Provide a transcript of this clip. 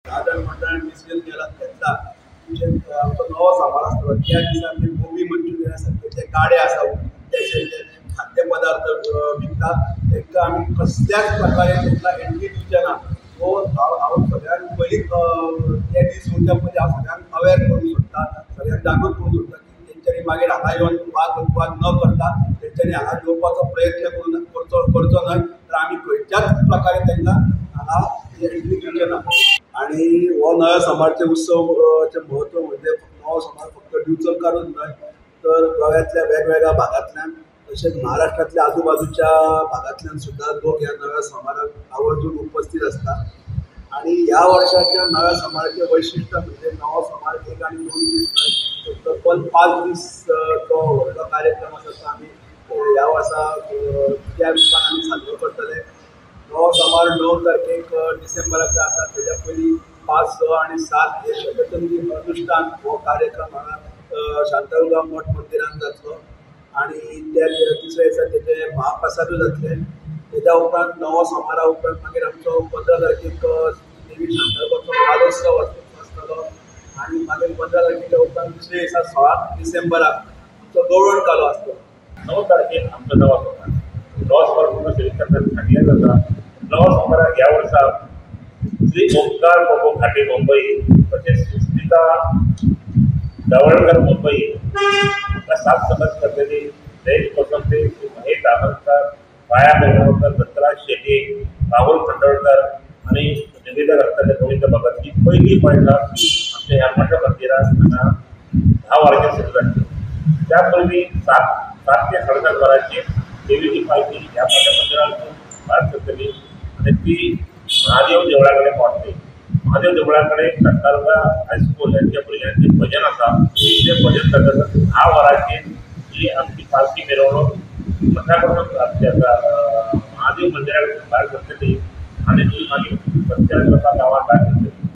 धा जाण मंडळान डिसिजन घेतला म्हणजे आमचो नवो सोमार आसतलो त्या दिसा आमी गोबी मंचुरियन सारके जे गाडे आसा ते खाद्य पदार्थ विकता तांकां आमी कसल्याच प्रकारे तांकां एंट्री दिवचे ना. सो हांव सगळ्यांक पयलींच ते दीस येवच्या पयलीं हांव सगळ्यांक अवेर करूंक सोदता, सगळ्यांक जागृत करूंक सोदता की तेंच्यांनी मागीर हांगा येवन वाद विवाद न करता तेंच्यांनी हांगा येवपाचो प्रयत्न करचो न्हय, तर आमी खंयच्याच प्रकारे तांकां हांगा एंट्री दिवचे ना. आनी हो नव्या सोमारचे उत्सवचें म्हत्व म्हणजे नवो सोमार फक्त दिवचलकारूच न्हय तर गोव्यांतल्या वेगवेगळ्या भागांतल्यान तशेंच महाराष्ट्रांतल्या आजूबाजूच्या भागांतल्यान सुद्दां लोक ह्या नव्या सोमाराक आवर्जून उपस्थित आसता. आनी ह्या वर्साच्या नव्या सोमाराचें वैशिश्ट म्हणजे नवो सोमार 1 आनी 2 दीस न्हय तर तब्बल 5 दीस तो व्हडलो कार्यक्रम आसा तो आमी ह्या वर्सा त्या रुपान आमी साजरो करतले. नवो सोमार 9 तारखेक डिसेंबराचो आसा, तेज्या पयलीं 5, 6 आनी 7 हे शतचंडी अनुष्ठान हो कार्यक्रम हांगा शांतादुर्गा मठ मंदिरान जातलो आनी त्या तिसऱ्या दिसा तेजे महाप्रसादूय जातले. तेज्या उपरांत नवो सोमारा उपरांत मागीर आमचो 15 तारखेक देवी शांतादुर्गाचो कालोत्सव आसतलो आनी मागीर 15 तारखेच्या उपरांत दुसऱ्या दिसा 16 डिसेंबराक आमचो गवळण कालो आसतलो. 9 तारखेक आमचो नवो सोमार, नवो सोमार पूर्ण सविस्तर सांगलें जाता. नवो सोमाराक ह्या वर्सा श्री ओंकार बाबू घाटे मुंबई तशेंच सुस्मिता दावळकर मुंबई हांकां सात समज करतली जयेश कोसंबे, श्री महेश दामनकर, माया बेलगांवकर, दत्तराज शेट्ये, राहुल खंडोळकर आनी निवेदक आसतले गोविंद भगत ही पयली महिला आमच्या ह्या मठ मंदिरात हांगा 10 वरांचेर सुरू जातली. त्या पयलीं 7 ते 7:30 वरांचेर देवीची पालखी ह्या मठ मंदिरातून भायर सरतली आनी ती महादेव देवळा कडेन पावतली. महादेव देवळा कडेन शांतादुर्गा हायस्कूल ह्यांच्या भुरग्यांचें भजन आसा, तें भजन जाता. 10 वरांचेर ही आमची पालखी मिरवणूक मठा कडसून आमची आसा महादेव मंदिरा कडसून भायर सरतली आनी ती मागीर रस्त्यार वता गांवांत भायर सरतली.